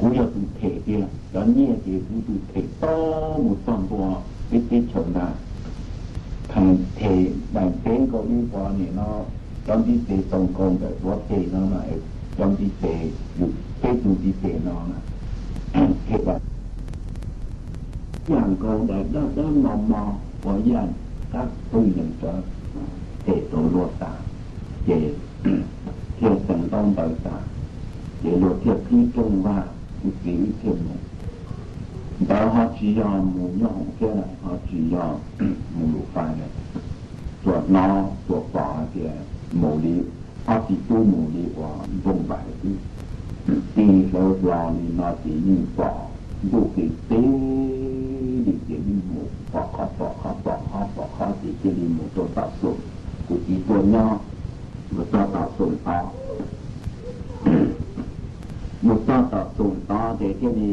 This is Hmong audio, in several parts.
Kuv yog tus them tiag, cov nyiaj ces kuv tus them tau mus txog ntua peb teb chaws ntag. Pheej them daim peb nkaus li uas nim no cov ntiv tes tau nkaus ntawm duav tes no mas, cov ntiv tes, yus peb tus ntiv tes no mas, them daim yam nkaus daim dawb dawb mos mos uas yam qab pw yees tsawv, them rau luag tas, ces thiaj xeem ntaub ntawv tas, ces luag thiaj qhib rooj vag, kuv txiv wb thiaj mus. Ntawd ho tsis yog mus nyob hoom thiab na, ho tsis yog mus lus fais na, tsuas hnov tsuas pom hais tias mus li ob txiv tub mus li uas nplooj npaim xwb. Tig hlawv hlo li no ces yeej pom ntuj qis qis li ces yeej mus pom qhov pom qhov pom qhov pom qhov ces cia li mus rau tom xoom kuv txiv tuaj nyob, mus txog tom xoom tod. Mus txog tom xoom tod ces thiaj li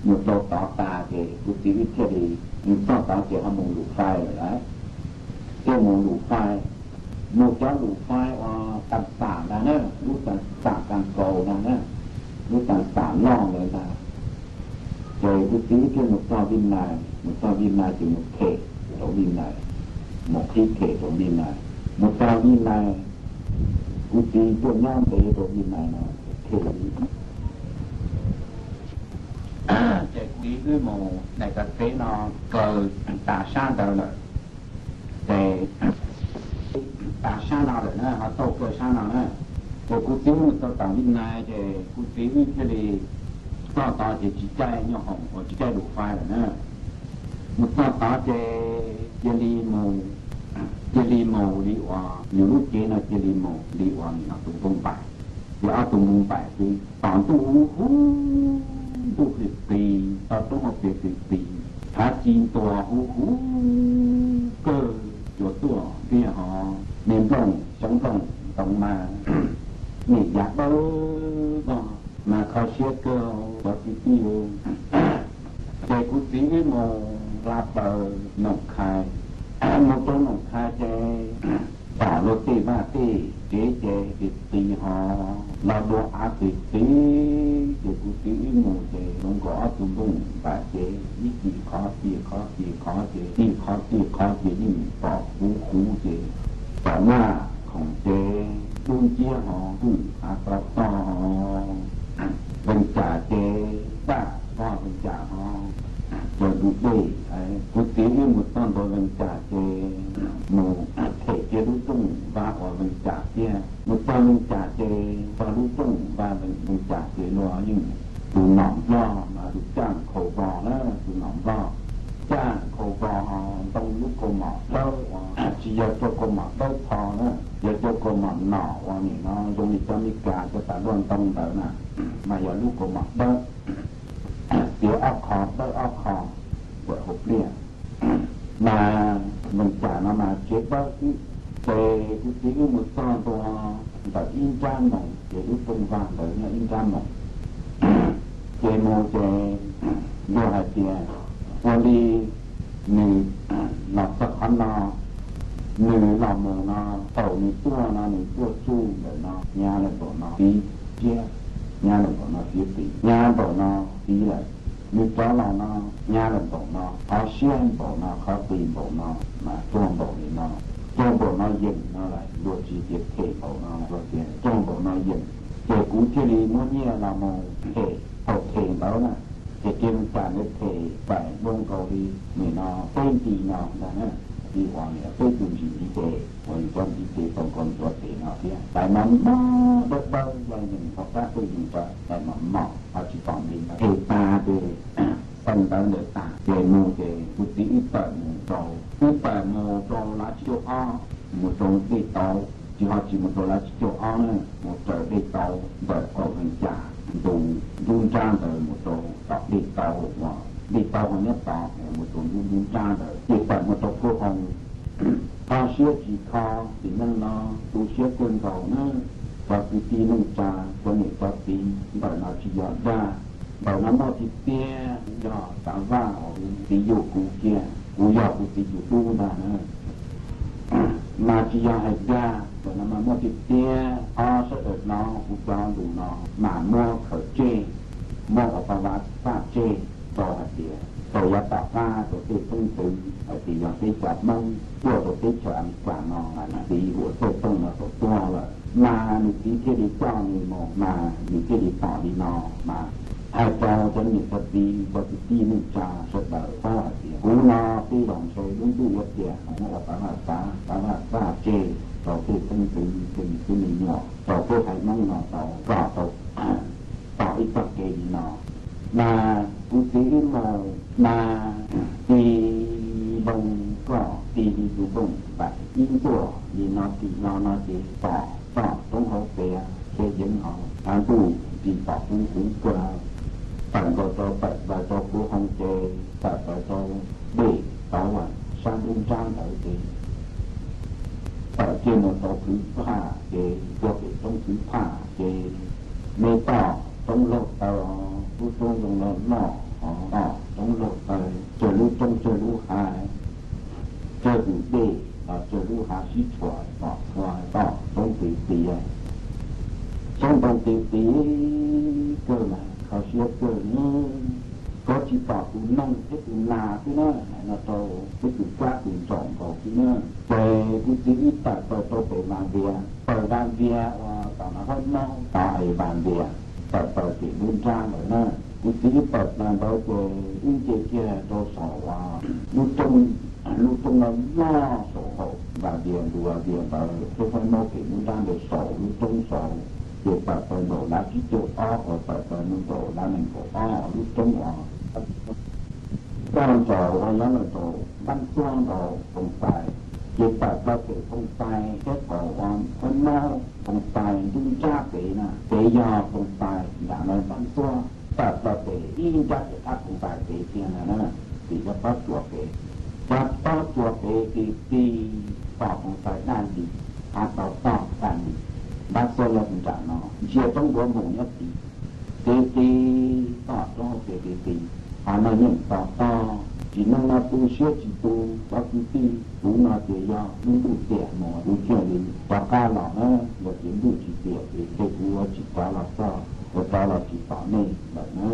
mus rau tod tas ces kuv txiv wb thiaj li mus txog tod ces ho mus lus fais lawm lauj. Thiaj mus lus fais, mus cov lus fais uas tas xam ntag na, lub tas xam kas kaus ntag na, lub tas xam loj ntawd ntag. Ces kuv txiv wb thiaj mus txog Vij Nais, mus txog Vij Nais ces mus them rau Vij Nais, mus qhib them rau Vij Nais. Mus txog Vij Nais, kuv txiv tuaj nyob ntev rau Vij Nais no, them li ces kuv txiv wb mus daim kav tsev no kaw tas sab ntawd lawm. Ces tas sab no lawm na, ho tau kaw sab no na. Ces kuv txiv mus txog tom Vij Nais ces kuv txiv wb thiaj li txog tod ces tsis caij nyuj hoom uas tsis caij lus fais lawm na. Mus txog tod ces cia li mus, cia li mus li uas yus lub cev no cia li mus li uas nim no tus npoo npaim, ces ob tug npoo npaim xwb. Tom ntuj huv huv, ntuj qis qis, toj roob hauv pes qis qis, hav ci ntuas huv huv kawg, cua tuaj ntiag hov, me nplooj xyoob nplooj ntoo mas nim yav dawb vog mas kho siab kawg cov kwv tij. Ces kuv txiv wb mus hla plaws Noom Khais, mus rau Noom Khais ces pom luag tej vaj tej tsev ces qis qis hov, los dua av qis qis, ces kuv txiv wb mus ces zoo nkaus ob tug nplooj npaim ces ib ci qhov ci qhov ci qhov ces ci qhov ci qhov ces yeej pom huv huv ces pom Naj Khoom ces dub nciab hov, Hwj Av Toj Toj hov, Vees Cas ces Npaj Toj Vees Cas hov, ces du dej. Kuv txiv wb mus txog ntua Vees Cas ces mus them kiag lub rooj vag uas Vees Cas thiab. Mus txog Vees Cas ces txog lub rooj vag Vees Cas ces luag yeej tus nom Nplog mas tus caj khaus vos na, tus nom Nplog caj khaus vos ho ntoo lub kaus mom dawb uas tsis yog cov kaus mom dawb tho na, yog cov kaus mom nom uas nim no zoo li cov Meskas cov tas luaj ntoo ntawd na, mas yog lub kaus mom dawb, xiav ob qho dawb ob qho ntawm hauv pliaj. Mas Vees Cas no mas tsev dawb xwb. Ces kuv txiv wb mus txog ntua ntawm ib nrab moos, ces lub rooj vag ntawd nyob ib nrab moos. Ces mus ces luag hais tias ua li nws los txog qhov no, nws los mus no, thaum nws tuaj no nws tuaj tsuj ntawm no, nyab lawm npaum no, tiv siab, nyab lawm npaum no, tiv tiv, nyab npaum no, tiv lawm. Nws rov los no, nyab lawm npaum no, qhov siab npaum no, qhov qis npaum no, mas tuag npaum li no, tuag npaum no yeem no lawm, luag tsis tias them npaum no, luag tias tuag npaum no yeem. Ces kuv thiaj li muab nyiaj los mus them, thaum them ntawd na, ces kiag Vees Cas ntawd them paim npoo nkaus li nim no peb nti no ntag na, li uas nim peb tus ntsis ntiv tes uas yus cov ntiv tes tau nkaus ntsuav tes no thiab. Daim mos mos dawb dawb yog yeem rov qab tuaj yeem ntawd, daim mos mos ho tsis pom nti ntawd. Them tas ces tawm ntawd ntawd tas ces mus ces kuv txiv wb tawm mus rau, wb tawm mus rau lav tsib caug ob, mus rau dej tauv, tsis ho tsis mus rau lav tsib caug ob na, mus raws dej tauv ntawm qaum Vees Cas ntu nruab nrab ntawd mus rau tom dej tauv uas dej tauv ho nyob tod, mus rau nruab nruab nrab ntawd ces tawm mus rau Phuj Hoo. Kho siab tsis kho, txiv neej no tu siab kawg nkaus na. Cov kwv tij neej tsa, cov niam cov txiv, ntawm no tsis yog dag, ntawm no muaj tiag tiag, yog Xav Vaj uas txiv yug kuv kiag, kuv yog kuv txiv tus tub ntag na. Mas tsis yog hais dag, ntawm no mas muaj tiag tiag, ob sawv daws hnov kuv cov lus no mas muab khaws tseg, muab Cov Hmoob tuaj rau teb chaws Amelikas no, nws txiv uas Txawj Tooj no tau tuag lawm, mas nws txiv thiaj li coj nws mus, mas nws thiaj li pom li no, mas hais rau cov niam cov txiv cov kwv tij neej tsa sawv daws paub hais tias kuv no tej zaum ntshe lub ntuj yuav tiam, mus ua pav vaj xav, pav vaj xav tseg rau tej xeeb ntxwv tej me tub me nyuam rau peb haiv Hmoob no tau kom tau tom ib txoj kev li no. Mas kuv txiv wb mus mas tis loo kom tis li tus npoo npaim ib ntuaj li no tim no no ces pom toj roob hauv pes thiab yeeb hauv av ntuj ris pom kuv huv kawg, tawm nkaus rau tawm plaws rau kuv hoo ces tawm plaws rau dej tauv sab nruab nrab ntawd ces tawm kiag mus rau Khwv Phaj ces tuaj pem roob Khwv Phaj ces me toj roob laug taw, lub roob zoo loj loj, toj roob laug taw, tsawg lub roob tsawg lub hav, tsawg tus dej los tsawg lub hav sib tshuam, tom txhua toj roob tis tis, xyoob ntoo tis tis kawg mas kho siab kawg li. Koj tsis pom tus noog thiab tus nas xwb na, hais no rau peb tus kab tus ntsaum nkaus xwb na. Ces kuv txiv wb tawm plaws rau pem Vas Vias, pem Vas Vias uas tom no Huab Mob tod es Vas Vias, tawm plaws pem lub nrab ntawd na. Kuv txiv wb tawm plaws ntawd ces wb nce kiag rau saum uas lub roob, lub roob loj loj saum hauv Vas Vias, ntu Vas Vias ntawd thiab Huab Mob pem lub nrab ntawd saum lub roob saud. Ces tawm plaws nraum lav tsib caug ob uas tawm plaws mus nraum lav nees nkaum ob lub roob uas toj ntsaum uas nyob rau nraum Npab Txuab nraum Koos Xais. Ces tawm plaws pem Koos Xais thiab qhov uas Huab Mob Koos Xais nruab nrab pem na, pem yog Koos Xais nram no Npab Txuab, tawm plaws pem ib nrab pem qab Koos Xais pem tiag na, pem cov pob tsuas pem. Cov pob tsuas pem tis tis, pom Koos Xais daj li, hav tau toj daj li, Npab Txuab nyob nram no, ntsia roob duav mus nyob tid. Tis tis toj roob hauv pes tis tis, hav no yeej to toj. Tsim nyog no tu siab tsis tu, cov kwv tij, kuv no ces yog lub ntuj tiam mus kuv thiaj li rov qab los na, yog tias ntuj tsis tiam ces kuv yuav tsis rov los txog, yuav rov los tsis pom nej lawm na.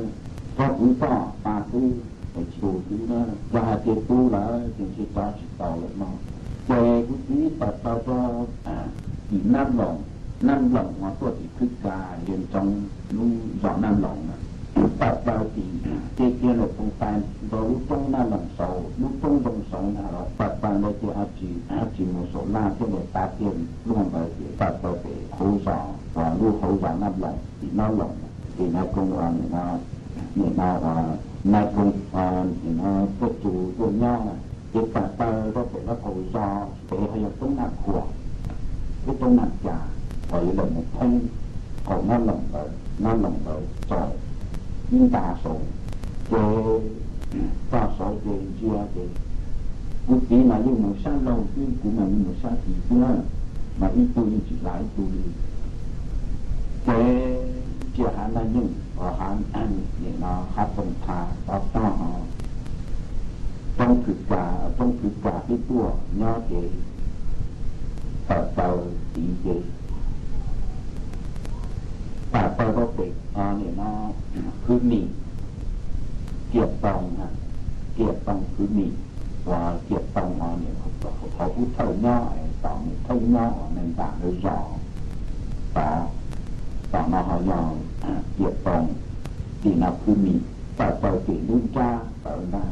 Txhob kwv toj pa xwb, es tsis tu xwb na, yog hais tias tu lawm ces ntshe rov tsis tau lawm no. Ces kuv txiv tawm plaws rau tim Nab Loos, Nab Loos no tuaj tim Khwb Kas, ces ntsoov lub zos Nab Loos na. Tawm plaws tim, ces kiag lawm Koos Xais rau lub roob Nab Loos saud, lub roob zoo saud ntag los tawm plaws ntawd ces tsis, tsis mus saum laj thiab, lawv tav kiag luaj ntawd ces tawm plaws pem hauv zos, uas lub hauv zos Nab Loos, tim Nab Loos, tim Nais Phoo uas nim no, nim no uas Nais Phoo, nim no Txawj Tsu tuaj nyob na. Ces tawm plaws rau pem lawv qaum zos pem ho yog roob Naj Khuam thiab roob Naj Cas, uas yuav lawm mus pheeb qaum Nab Loos ntawd, Nab Loos ntawd saud, ib nta saud. Ces txog saud ces ntsia ces kuv txiv mas yeej mus sab laug xwb, kuv mas yeej mus sab tid xwb na, mas ib tug yeej tsis hla ib tug li. Ces ntsia hav Naj Nyeej, hav, nim no hav Toom Tha tod tog, roob Khwv Kas, roob Khwv Kas peb tuaj nyob ces tawm plaws tid ces tawm plaws rau pem, nim no Khwv Mis, Kiam Toos, Kiam Toos Khwv Mis, uas Kiam Toos uas nim qhov Pub Thawj nyob, tom Mus Thawj nyob uas nees nram lawv zos tod, tom no ho yog Kiam Toos, tim no Khwv Mis, tawm plaws pem lub nrab ntawd ntag.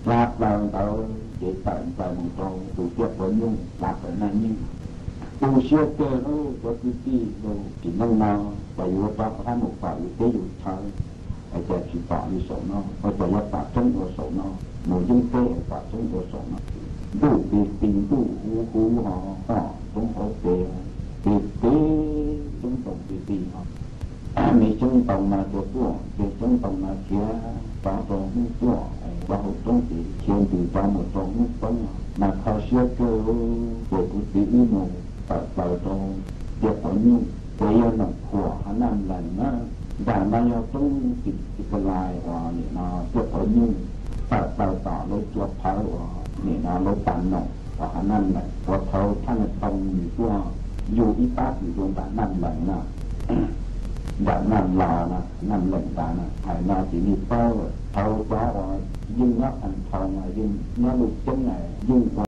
Hla plaws ntawd ces tawm plaws mus rau tus tiaj quav nyuj, hla plaws Naj Nyeej. Tu siab kawg lauj cov kwv tij, tsim nyog no ces yuav rov qab mus pom yus teb yus chaw, es cas tsis pom li saum no, ua cas yuav pom tseeb ua saum no, mus yeeb teb es pom tseeb ua saum no. Ntuj tis tis ntuj huv huv ho, toj roob hauv pes tis tis, xyoob ntoo tis tis ho. Me xyoob ntoo no tuaj tuaj, me xyoob ntoo no khiav rov rau hnub tuaj, rov hauv roob ces khiav ntws rov mus rau hnub poob, mas kho siab kawg. Ces kuv txiv wb mus tawm plaws rau tiaj quav nyuj, ces yog Noom Khuam hav Naj Lees na. Nram no yog roob tim Txiv Ka Lais uas nim no tiaj quav nyuj, tawm plaws tom lawv tsua phawv uas nim no lawv tas noom uas hav Naj Lees, uas thaum Thaj Nais Phoo nws tuaj yug ib pab kwv dua nram Naj Lees na, nram Naj Los na, Naj Lees ntawd na, hais no ces nej paub lawm. Thaum cov uas yeej nyob Thaj Nais Phoo, yeej nyob Luj Ceeb, yeej ua